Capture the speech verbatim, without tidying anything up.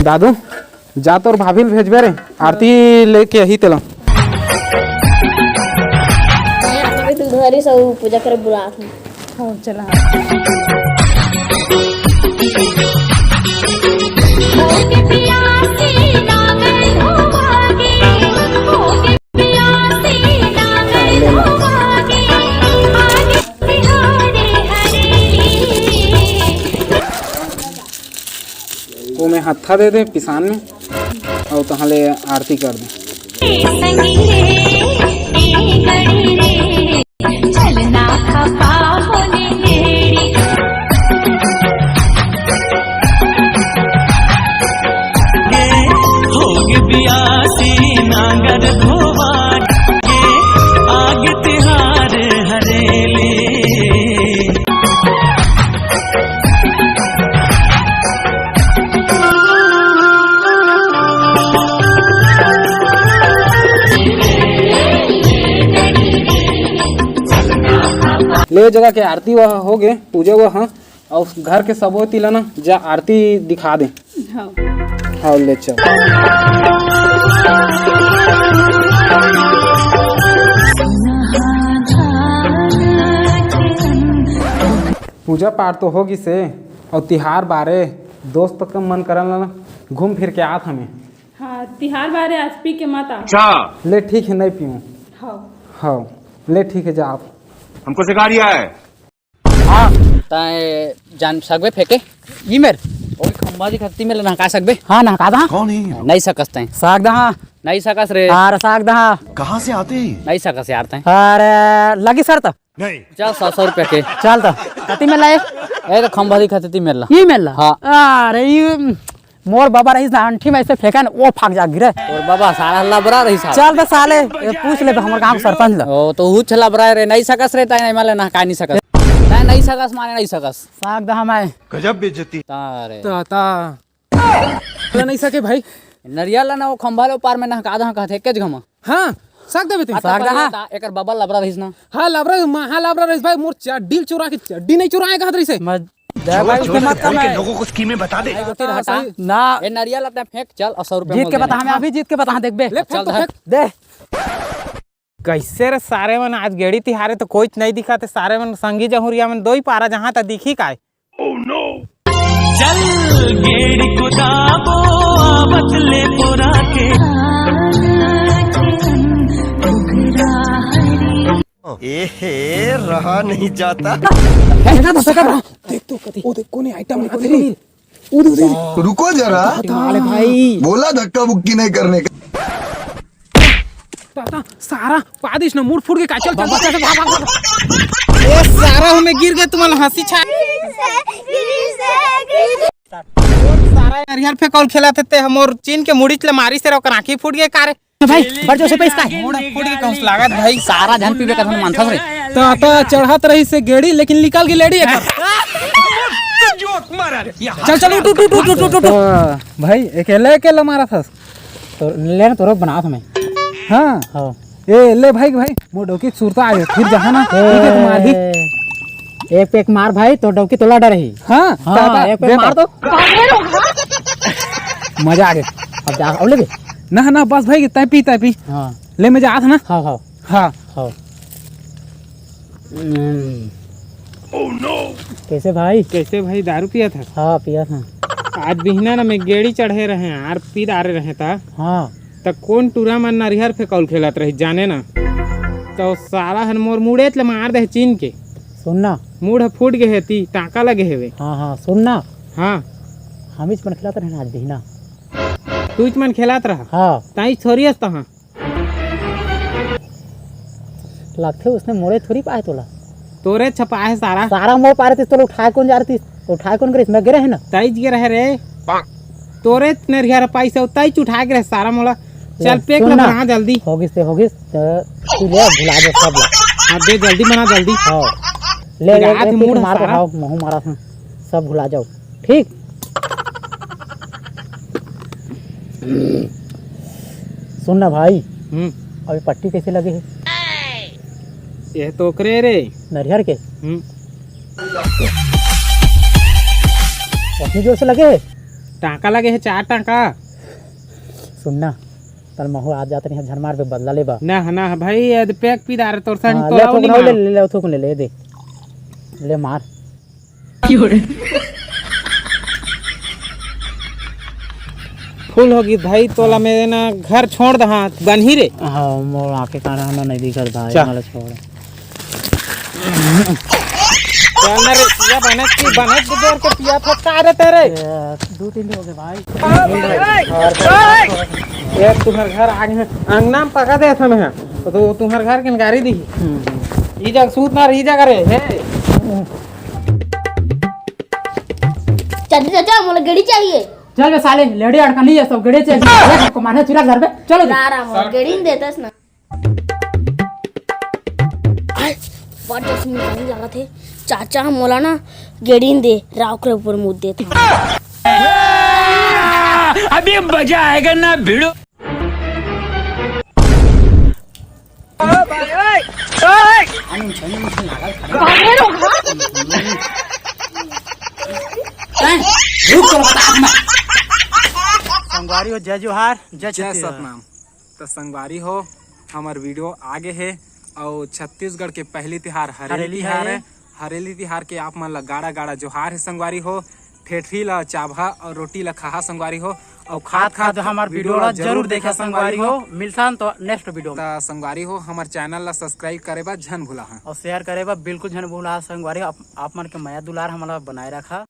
दादू, जा तोर भाभी ल भेजबे रे, आरती लेके आही तेला। अभी तू धरी सब पूजा करे बुलात हूँ। हाँ, चला। वो मैं हत्था दे दे पिसान में, अउ तहाँ ले आरती कर दे। ले, जगह के आरती वह हो गे, पूजा वह, हाँ, अउ घर के सबो तिला ना जा आरती दिखा दे। हाँ। हाँ, ले चल। पूजा पाठ तो हो गिसे, अउ तिहार बारे दोस्त के मन करन ला ना घूम फिर के आत हमें। हाँ, तिहार बारे आज पी के मत आ। अच्छा। ले ठीक है, नहीं पीऊँ। हाँ। हाँ, ले ठीक है, जा आप। हमको सिखा रिया है। हाँ। तैं जान सकबे फेंके? ई मेर? ओए खंभा जी खत्ती में ले नहका सकबे? हाँ, नहका दहा। कौन है ये? नहीं सकस तैं। साग दहा। नहीं सकस रे। अरे साग दहा। कहाँ से आते हैं ये? नहीं सकस यार तैं। अरे लगी सर तो। नहीं। चल, सौ, सौ रुपया के। चल तो। कती में लाए? ए तो खंभा जी खत्ती में ला। ई में ला? हाँ। अरे ई मोर बाबा रहिस ना, अंठी में ऐसे फेंकन, वो फाक जा गिरे। तोर बाबा सारा लबरा रहिस साला। चल बे साले, ये पूछ ले बे हमर गांव के सरपंच ला। ओ, तो हुच लबरा रे, नहीं सकस रे, तैं नहीं माले ना, का नहीं सकस। तैं नहीं सकस माने नहीं सकस। साग दहा मैं। गजब बेइज्जती। तारे। ता, ता। ता नहीं सके भाई। नरिया ला ना वो खंभा लो पार में नहका दहा कहते, के जगह में। हाँ, साग देबे तैं। साग दहा। एकर बाबा लबरा रहिस ना। हाँ, लबरा, महा लबरा रहिस भाई, मोर चड्डी चुरा के, चड्डी नहीं चुराए कहत रहिस। मत दे भाई, उसने मत कर। लोगों को स्कीमें बता दे। भाई, गोती रहता। सही। ना। ए, नरिया ला तैं फेंक, चल, और सौ रुपया जीत मोल के देना। बता, हमें अभी जीत के बता, देखबे। ले, फेंक चल, तो धर। फेंक। दे। कैसे रे सारे मन, आज गेड़ी तिहारे तो कोई नहीं दिखा थे, सारे मन संगी जहुरिया मन दो ही पारा जहाँ तक दिखी काय। चल गेड़ी कुदाबो आवत ले पुरा के। एहे, रहा नहीं जाता। देख तो कती, वो देख कोने आइटम निकल रही। उदे, उदे। रुको जरा। ताले भाई। बोला धक्का बुक्की नहीं करने का। ताता, सारा पादिस ना, मूड़ फूट के का, चल, चल, चल, चल, भाग, भाग, भाग। ए सारा हमें गिर गए, तुम्हारा हंसी छा। सारा नरियर फेंकौल खेला थे, ते हमर चीन के मुड़ी चले मारी से ओकर आंखी फूट गए का रे। भाई, बड़ जोर से पैस का है। मोड़ फूट के कहूं से लागत भाई। सारा झन पीबे कथन मानथस रे। तो, तो चढ़त रही से गेड़ी, लेकिन निकल गई लेड़ी एकर। चल, चल, उठ, उठ। तो भाई, अकेले, अकेले मारा थस? तो ले ना, तोरो बनात हमें। हाँ। हाँ। ए, ले भाई, भाई, मोर डौकी सुरता आ गए, फिर जहाँ ना, ठीक है, तो मार दी। एक पेक मार भाई, तो डौकी तोला डर ही। हाँ, हाँ, ताता, एक पेक दे मार तो। तो। मजा आ गया। अब जा, अब ले बे। ना, ना, बस भाई, तय पी, तय पी। हाँ। ले, मैं जात ना। हाँ, हाँ। हाँ। हाँ। हम्म। कैसे भाई? कैसे भाई, दारू पिया था? हाँ, पिया था। आज बिहना ना मैं गेड़ी चढ़े रहे, आर पी डारे रहे था। हाँ। त कोन टूरा मन नरिहर फेकौल खेलत रही, जाने ना। तो साला हन मोर मुड़े ले मार दे चीन के। सुन ना। मुड़ ह फूट गए हे ती, टाका लगे हेवे। हाँ, हाँ, सुन ना। हाँ। हम इच मन खेलत रहे ना आज बिहना। तू इच मन खेलत रहा? हाँ। ताई छोरी हस तहाँ। लगथे उसने मोरे थोड़ी पाए तोला। तोरे छपाए हे सारा। सारा मोर पारे तिस तोला उठाए कोन जा रही तिस? उठाए कोन करिस? मैं गिरे है ना। तईज गिरे है रे। तोरे नरिहर पाई से तईज उठाए गिरे सारा मोला। चल ले, पेक सुन ला ना। बना जल्दी। होगिस ते होगिस, त तू ले भुला दे सब ला। हाँ, दे जल्दी बना जल्दी। हाँ। ले, ले, आज ले, मूड़ मार सारा। हाँ, महू मारा था। सब भुला जाओ। ठीक। सुन ना भाई, हम्म। अभी पट्टी कैसे लगे हे? ये तो ओकरे रे। नरिहर के? हम्म। उतनी जोर से लगे हे? टाका लगे हे, चार टाका। सुन ना, कल महू आ जात नहीं, झन मार बे बदला लेबा। ना, ना भाई, ये पैक पी डारे तोर संग हाँ, तोला ले थोक ले ना, ले, ले, ले थोक ले, ले दे। ले मार। फुल होगी भाई, तोला मैं ना घर छोड़ दहा, बनही रे। हाँ, मोर आँखें कारण ना नहीं दिखत भाई, चल। मोला छोड़। चल ना रे, पिया बनत की, बनत की जोर के पिया था, का रे तेरे? ये, दो तीन हो गए भाई। ये तुम्हारे घर आगे, अंगना में पका दे था मैं, तो तुम्हारे घर के गाड़ी दी। हम्म। ई जग सूत ना रही, जगह रे, हे। चाचा, चाचा, मोला गेड़ी चाहिए। चल बे साले, लेड़ी अड़का नहीं है, सब गेड़ी चाहिए। देख, हमको मारने चुरा घर पे, चलो जी। ना, ना, मोला गेड़ी नहीं देतस ना। आय, बड़ जैसे में पानी लागत हे। चाचा, मोला ना गेड़ी नहीं दे, राव के ऊपर मुद देत हे। अभी मजा आएगा ना भिड़ो। संगवारी हो, जय जोहार, जय जय छत्तीसगढ़। सतनाम। तो संगवारी हो, हमर वीडियो आगे हे। और छत्तीसगढ़ के पहली तिहार हरेली हरेली तिहार हे। हे। हरेली तिहार के आप मन ला गाड़ा गाड़ा जोहार हे संगवारी हो। ठेठरी ला चाभा और रोटी ला खाहा संगवारी हो। और खात खात खात हमार वीडियो ला जरूर देखा संगवारी हो। मिलथन तो नेक्स्ट वीडियो में। त संगवारी हो, हमार चैनल ला सब्सक्राइब करे बर झन भूलाहा। और शेयर करे बर बिल्कुल झन भूलाहा संगवारी हो। आप, आप मन के मया दुलार हमला बनाए रखा।